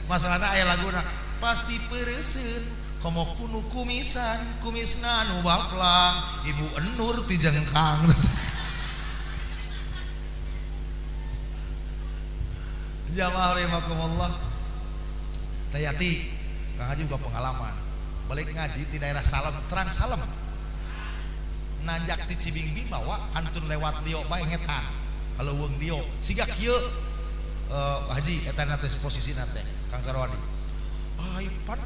Masalahna aya laguna pasti pereseun komo kunu kumisan kumisna nu baplang Ibu Enur ti jengkang. Jamaah rahimakumullah. Tayati Kang Haji juga pengalaman. Balik ngaji di daerah Salem, Terang Salem. Nanjak di Cibingbing bawa kantun lewat Lio bae ngetan. Kalau weng Lio siga kieu Haji eta teh posisina teh Kang Sarwadi. Ai pan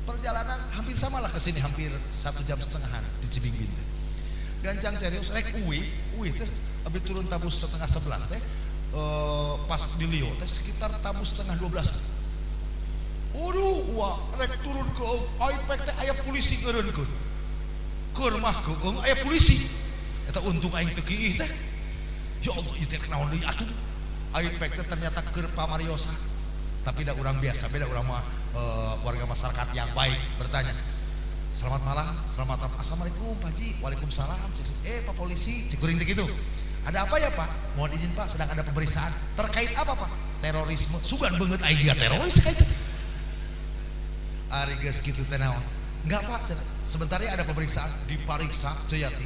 perjalanan hampir sama lah ke sini hampir 1,5 jam di Cibingbing teh. Gancang serius rek uwi, uwi teh abis turun tabus 10:30 teh pas di Lio teh sekitar tabus 11:30. Waduh, wah, rek turun ke ai pek teh aya polisi ngeureunkeun. Keur mah keung aya polisi. Eta untung aing teu kiih teh. Ya Allah, ieu teh naon deui atuh. Ai pek teh ternyata keur pamariosa. Tapi da urang biasa, beda urang mah warga masyarakat yang baik bertanya. Selamat malam, selamat malam. Assalamualaikum Pak Haji, waalaikumsalam. Cek, Pak polisi, cek kuring teh kitu. Ada apa ya Pak? Mohon izin Pak, sedang ada pemeriksaan. Terkait apa Pak? Terorisme. Sugan banget aing dia teroris kayak itu. Ari geus kitu teh naon? Enggak Pak, cenah. Sebentar ya ada pemeriksaan, dipariksa Ceyati.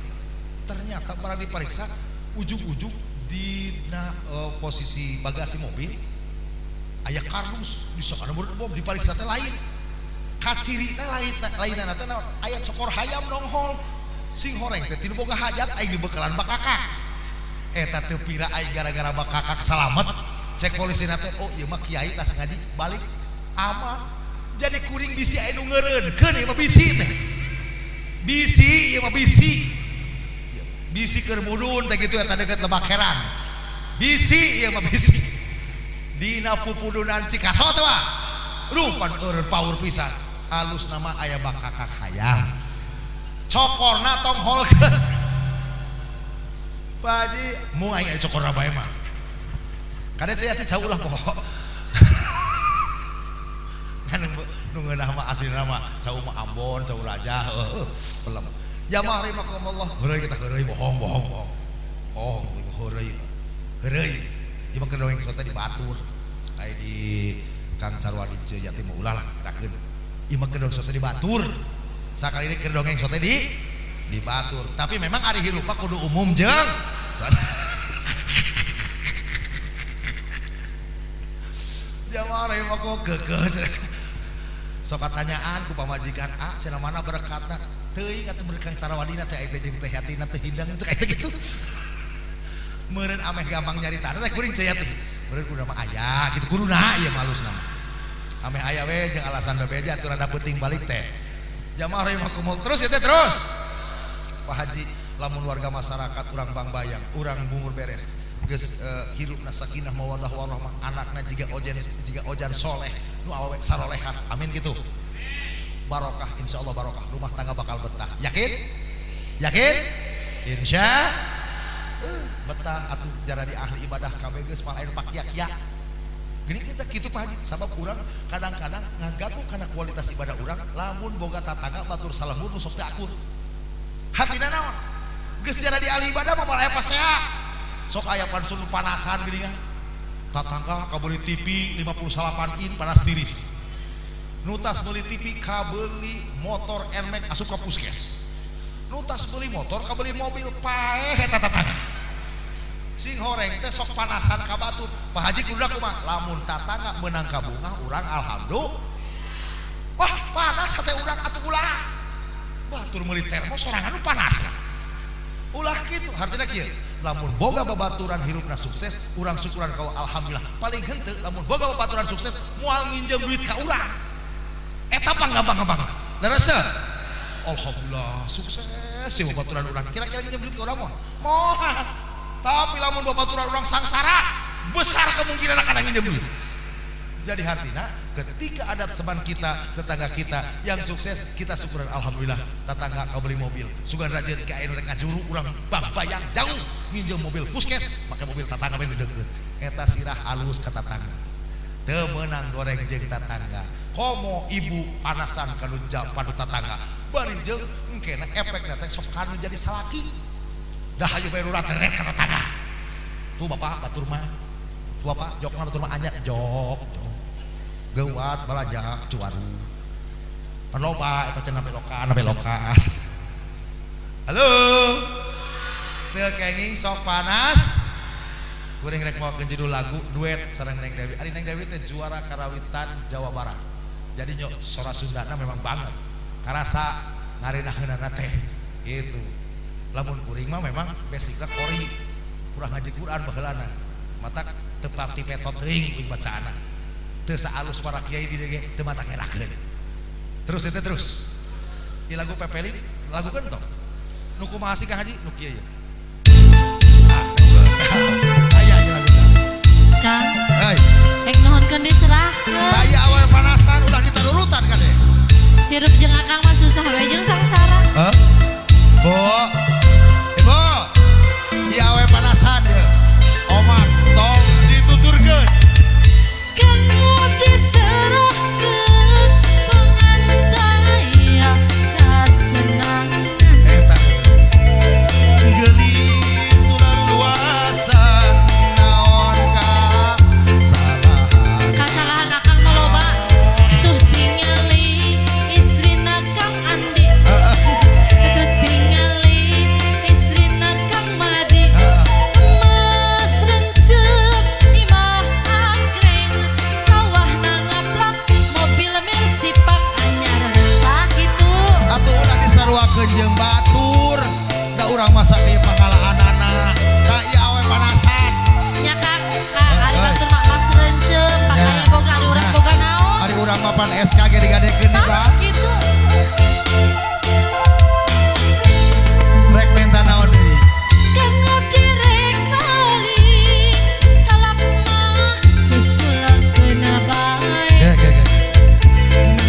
Ternyata barang dipariksa ujung-ujung di posisi bagasi mobil aya kardus disangka murid bom dipariksa teh lain. Kacirina lain, lainana teh naon? Aya cokor hayam nonghol. Sing horeng teh tinu boga hajat aing dibekalan bakakak. Eta teu pira aing gara-gara bakakak salamet. Cek polisi teh, oh ieu mah kiai tas ngaji balik aman. Jadi kuring bisi aya nu ngeureunkeun ieu mah bisi teh. Bisi ieu mah bisi. Bisi keur mudun teh kitu eta deukeut Lebak Herang. Bisi ieu mah bisi. Dina pupudunan Cikaso teh mah. Aduh pan eureun paur pisan. Alus nama aya bakakak hayam. Cokorna tong holkeun. Pak Haji, mu aing aya cokorna bae mah. Kade cai atuh jauh lah pokok. Ngan Nu ngeunah mah aslina mah cau mah Ambon, cau Raja, heuh pelem. Jamaah rahimakumullah, heureuy kita heureuy bohong bohong bohong. Bohong heureuy. Heureuy. Ieu mah keur dongeng sote di batur. Aya di Kang Carwadi Ceu Jati mah ulah lah gerakeun. Ieu mah keur dongeng sote di batur. Sakali ini keur dongeng sote di batur. Tapi memang ari hirup mah kudu umum jeung jamaah rahimakumullah geugeuh. Sok katanyaan ku pamajikan A cenah mana berkatna teuing atuh berkang Carwadina cai teh jeung teh Yatina teh hidang cai teh kitu. Meureun ameh gampang nyaritana teh kuring cai teh. Meureun kudu mah aya kitu kuduna ieu mah alusna mah. Ameh aya we jeung alasan bebeja atuh rada peuting balik teh. Jamaah rahimakumullah terus ya teh terus. Pak Haji lamun warga masyarakat urang Bangbayang, urang Bungur beres geus hirupna sakinah mawaddah warahmah, anakna jiga ojan soleh nu awewe sarolehah, amin gitu. Barokah insyaallah barokah, rumah tangga bakal betah. Yakin? Yakin? Insya betah atuh jaradi ahli ibadah kabeh geus malah anu pakia-kia. Gini kita kitu Pak Haji, sabab urang kadang-kadang ngagagu kana kualitas ibadah urang lamun boga tatangga batur salembur nu sok teu akur. Hatina naon? Geus jaradi ahli ibadah mah malah aya pasea. Sok aya pansun panasan geuningan. Tatangga kabeuli TV 58 in panas tiris. Nutas meuli TV kabeuli motor Nmax asup ka puskes. Nutas meuli motor kabeuli mobil paeh eta tatangga. Sing horeng teh sok panasan ka batur. Pak Haji kudu kumaha? Lamun tatangga meunang ka bungah urang alhamdulillah. Wah, panas hate urang atuh ulah. Batur meuli termos sorangan nu panas. Ulah kitu hartina kieu. Lamun boga babaturan hirupna sukses, urang syukuran ka alhamdulillah. Paling henteu lamun boga babaturan sukses moal nginjem duit ka urang. Eta panggampang-gampang. Leres teu? Alhamdulillah sukses si babaturan urang. Kira-kira nginjem duit ka urang moal? Moal. Tapi lamun babaturan urang sangsara, besar kemungkinan akan nginjem duit. Jadi hartina ketika ada teman kita, tetangga kita yang sukses, kita syukuran alhamdulillah tetangga kabeli mobil. Sugan rajin ka anu rek ngajuru urang Bangbayang jauh nginjem mobil puskes, make mobil tetangga we deukeut. Eta sirah halus ka tetangga. Teu meunang goreng jeung tetangga. Komo ibu panasan kanu panu tetangga. Bari jeung engkena efekna teh sok kanu jadi salaki. Dah hayu bae rurat rek ka tetangga. Tuh bapak batur mah. Tuh bapak jokna batur mah anya jok. Geuwat balajak cuaru. Pan loba eta cenah belokan belokan. Halo. Teu kenging sok panas. Kuring rek mawakeun judul lagu duet sareng Neng Dewi. Ari Neng Dewi teh juara karawitan Jawa Barat. Jadi nyok sora Sundana memang banget. Karasa ngarenaheunana teh itu. Lamun kuring mah memang basicna kori. Kurang ngaji Quran baheulana. Mata teu pati petot teuing kuring bacaana. Teu saalus para kiai di dieu ge teu mata ngerakeun. Terus eta terus. Di lagu Pepeli lagu tong. Nu kumaha sih Kang Haji? Nu kieu ye. Ah, aya ieu lagu. Kang, Hei, rek nuhunkeun diserahkeun. tah ieu awewe panasan ulah ditarurutan kade. Hirup jeung akang mah susah we jeung sangsara. Hah? Bo. Ibu. Ieu awewe panasan ye. Omat tong dituturkeun. Kang diserahkeun pengantaya kasenangan. Eta geulis sulaluasan naon ka salahan. Kasalahan akang mah loba. Tuh tingali istrina Kang Andi. Heeh. Tuh tingali istrina Kang Madi. Heeh. Emas rencep imah anggreng sawahna ngaplak mobil Mercy pang anyar tah kitu. Atuh ulah disaruakeun jeung batur. Da urang masa ieu pangalahanana. Tah ieu awe panasan. Nya Kang, Kang ari batur mah emas rencep pakaya boga ari urang boga naon. Ari urang mah pan SKG digadekeun di Tah Bang. kitu. Rek minta naon deui? Kang abdi rek balik talap mah susulakeun bae. Ge ge ge.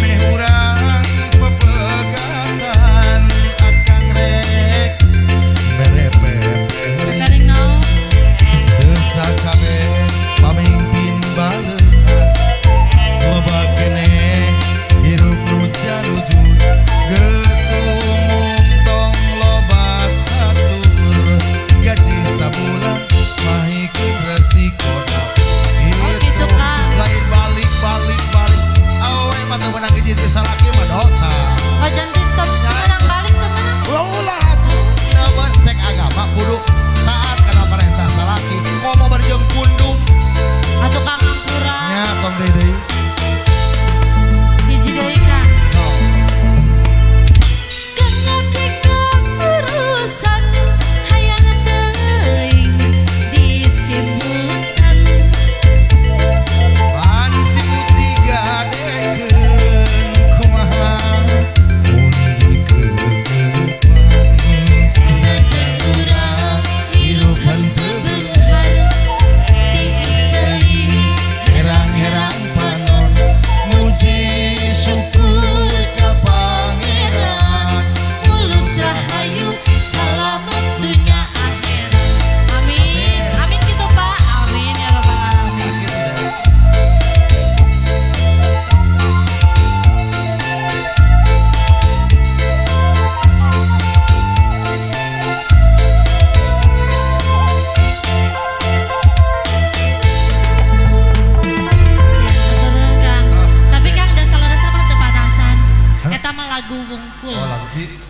Meh urang pepegatan akang rek mere pepe. Pepeling naon? Teu sakabeh pamingpin baleuhan. Loba keneh hirup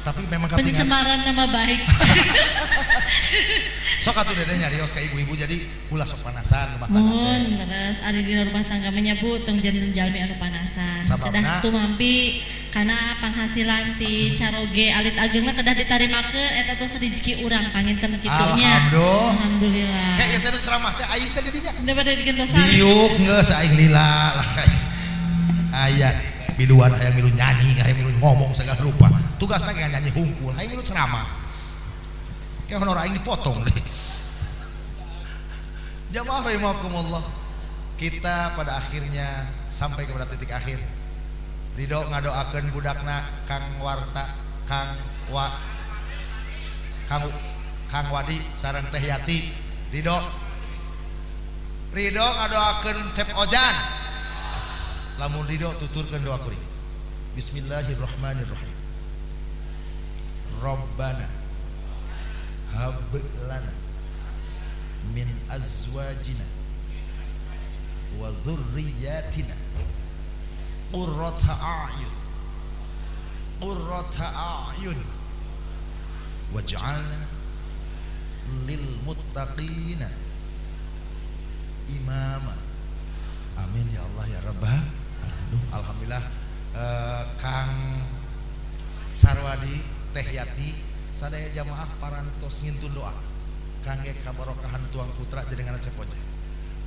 Tapi memang katingal Pencemaran nama baik. Sok atuh Dede nyarios ka ibu-ibu, jadi ulah sok panasan rumah tangga teh. Mun leres, ari dina rumah tangga menyebut tong janten jalmi anu panasan. Sababna? Kedah tumampi kana penghasilan ti caroge alit agengna kedah ditarimakeun, eta tos rezeki urang panginten kitu nya. Alhamdulillah. Alhamdulillah. Kayak ieu teh nu ceramah teh aing teh di dinya. Udah pada digentosan. Diuk geus aing lila lah. Aya biduan hayang milu nyanyi, hayang milu ngomong segala rupa. Tugasna ge nyanyi hungkul, hayang milu ceramah. Kayak honor aing dipotong deh. Jamaah rahimakumullah. Kita pada akhirnya sampai kepada titik akhir. Ridho ngadoakeun budakna Kang Warta, Kang Wa, Kang Kang Wadi sareng Teh Yati. Ridho. Ridho ngadoakeun Cep Ojan. Lamun ridho, tuturkeun doa kuring. Bismillahirrahmanirrahim. Rabbana hab lana min azwajina wa dzurriyyatina qurrata a'yun, qurrata a'yun, waj'alna lil muttaqina imama. Amin ya Allah ya Rabbal alamin. Alhamdulillah, Kang Carwadi, Teh Yati, sadaya jamaah parantos ngintun doa kangge kabarokahan tuang putra jenengan Cep Ojan.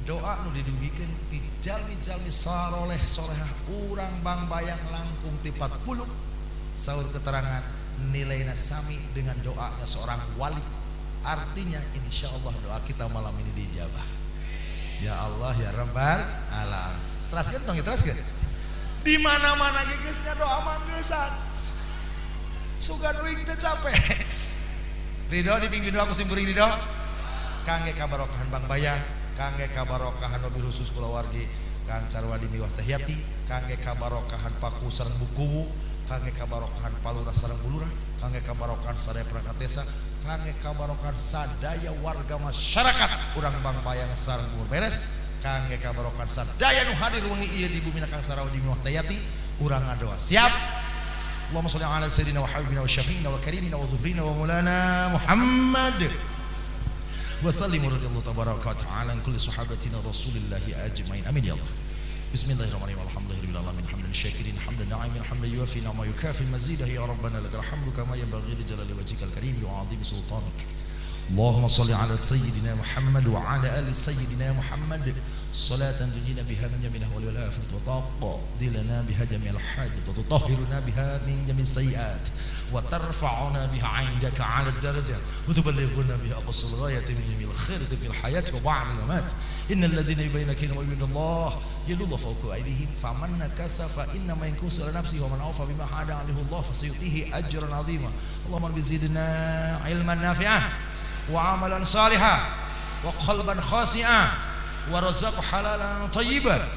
Doa nu didugikeun ti jalmi-jalmi saroleh solehah urang Bangbayang langkung ti 40, saur keterangan nilainya sami dengan doanya seorang wali. Artinya insya Allah doa kita malam ini diijabah. Ya Allah ya Rabbal alamin. Teraskeun tong, teraskeun. Di mana-mana ge geus doa mah geusan. Sugan uing teh capek. Ridho dipimpin doa ku simkuring, ridho. Kangge kabarokahan Bangbayang, kangge kabarokahan wabil khusus kulawargi Kang Carwadi miwah Teh Yati, kangge kabarokahan Paku sareng Bukuwu, kangge kabarokahan Palurah sareng Bulurah, kangge kabarokahan sadaya perangkat desa, kangge kabarokahan sadaya warga masyarakat urang Bangbayang sareng Bungur Beres, kangge kabarokahan sadaya nu hadir wengi ieu di bumi Kang Sarawadi miwah Teh Yati, urang ngadoa. Siap? Allahumma sholli ala sayyidina wa habibina wa syafi'ina wa karimina wa dhuhrina wa maulana Muhammad wa sallim, radhiyallahu tabaraka wa ta'ala an kulli sahabatina rasulillahi ajmain. Amin ya Allah. Bismillahirrahmanirrahim. Alhamdulillahirabbil alamin, hamdan syakirin, hamdan na'imin, hamdan yuwafi ma yukafi mazidah. Ya rabbana lakal hamdu kama yanbaghi li jalali wajhikal karim wa 'azimi sultanik. اللهم صل على سيدنا محمد وعلى آل سيدنا محمد، صلاة تنجينا بها من جميع الأهوال والآفات، وتقضي لنا بها جميع الحاجات، وتطهرنا بها من جميع السيئات، وترفعنا بها عندك على الدرجات، وتبلغنا بها أقصى الغاية من جميع الخير في الحياة وبعد الممات. إن الذين يبينون ويبين الله يد الله فوق أيديهم، فمن نكث فإنما ينكث على نفسه، ومن أوفى بما عاهد عليه الله فسيؤتيه أجرا عظيما. اللهم رب زدنا علما نافعا وعملا صالحا وقلبا خاشعا ورزقا حلالا طيبا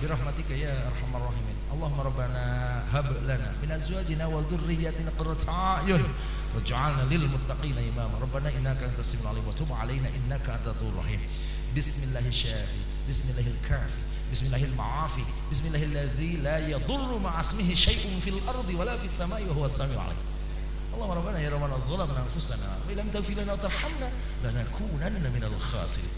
برحمتك يا ارحم الراحمين. اللهم ربنا هب لنا من ازواجنا وذرياتنا قرة اعين واجعلنا للمتقين اماما. ربنا انك انت السميع العليم وتب علينا انك انت التواب الرحيم. بسم الله الشافي، بسم الله الكافي، بسم الله المعافي، بسم الله الذي لا يضر مع اسمه شيء في الارض ولا في السماء وهو السميع العليم. اللهم ربنا يا ربنا ظلمنا انفسنا وان لم تغفر لنا وترحمنا لنكونن من الخاسرين.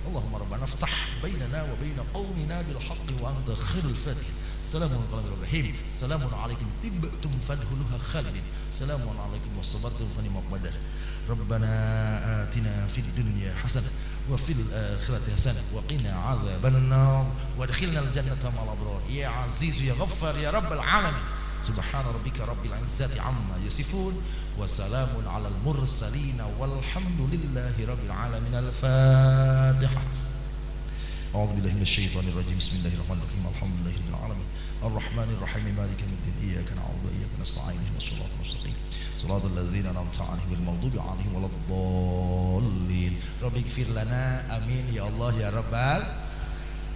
اللهم ربنا افتح بيننا وبين قومنا بالحق وانت خير الفاتحين. سلام على الرحيم. سلام عليكم طبتم فادخلوها خالدين. سلام عليكم وصبرتم فنعم عقبى الدار. ربنا آتنا في الدنيا حسنة وفي الآخرة حسنة وقنا عذاب النار وادخلنا الجنة مع الأبرار يا عزيز يا غفار يا رب العالمين. سبحان ربك رب العزة عما يصفون وسلام على المرسلين والحمد لله رب العالمين. الفاتحة. أعوذ بالله من الشيطان الرجيم. بسم الله الرحمن الرحيم. الحمد لله رب العالمين الرحمن الرحيم مالك يوم الدين إياك نعبد وإياك نستعين اهدنا الصراط المستقيم صراط الذين أنعمت عليهم غير المغضوب عليهم ولا الضالين. رب اغفر لنا. Amin ya Allah ya Rabbal.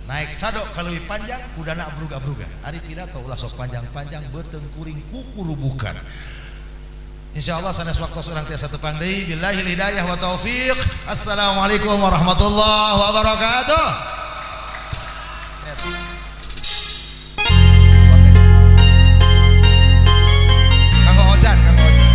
Naik sado kalau lebih panjang kudana abruga-abruga. Ari pidato ulah sok panjang-panjang, beuteung kuring kukurubukan. Insyaallah sanes waktu urang tiasa tepang deui. Billahil hidayah wa taufiq. Assalamualaikum warahmatullahi wabarakatuh. Kanggo Ojan, kanggo Ojan.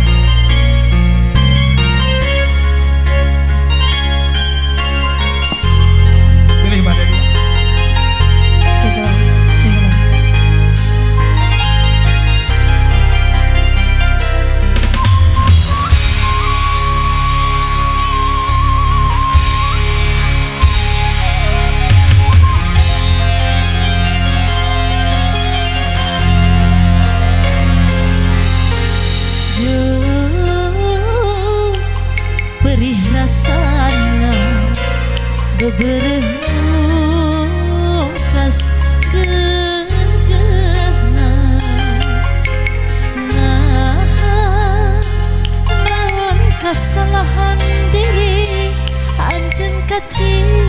Kecil.